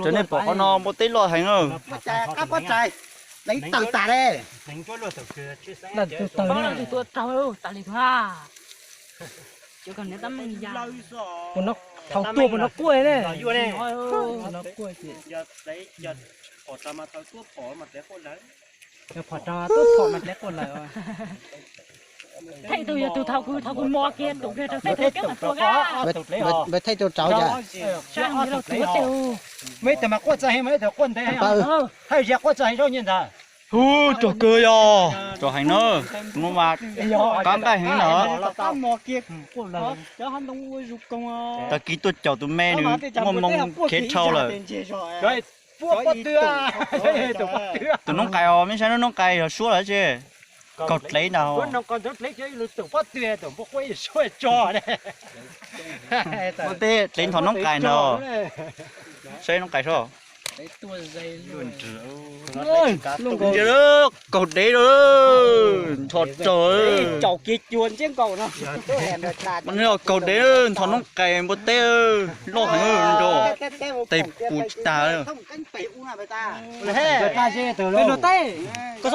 Cov nej pom qhov no npua teb loj heev na. Qab pob tsaig, leev tawm tas le. Thaum tuaj puas no quaj ne. Phom rau tuaj phom mas dlej quaj lawm. Thaij tus yog tus thaum kuv, thaum kuv mos kiag tus kiag rau thaij tus kiag mas tuag kiag. Thaij tus rauv cas. Muaj ib tug mas quaj txog heev, muaj ib tug quaj ntev heev. Thaij zias quaj txog heev zaub nyiaj ntag. Hu, rog kawg yog rog heev na. Tus no mas qab nqaij heev na. Tag kis tuaj caum tus me nws muaj moo khiav dhau lawm. Tus noob qais os, mej saib noob qais yog suab lawm tsis? Kaug dlev ntag. Muaj tej dlev nthos noob qais ntag. Saib noob qais soj. Kaug dev lawm, nthos raug. Kaug dev, nthos noob qais npua teb loj heev nrog, tes pum tsis tag. Tsis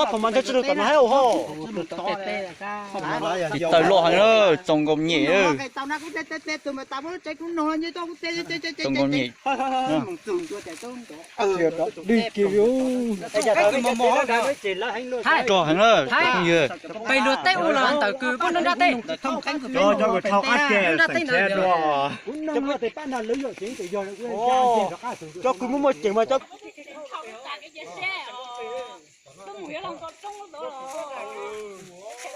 taws loj heev, txaus nkaus nyem. Txaus nkaus nyem. Rog heev na, phooj ywg. Peb luag tej ua los ntawm kws pub nruab nrab tej. Nruab nrab tej ntawd. Cov kws muaj muaj ceem mas cov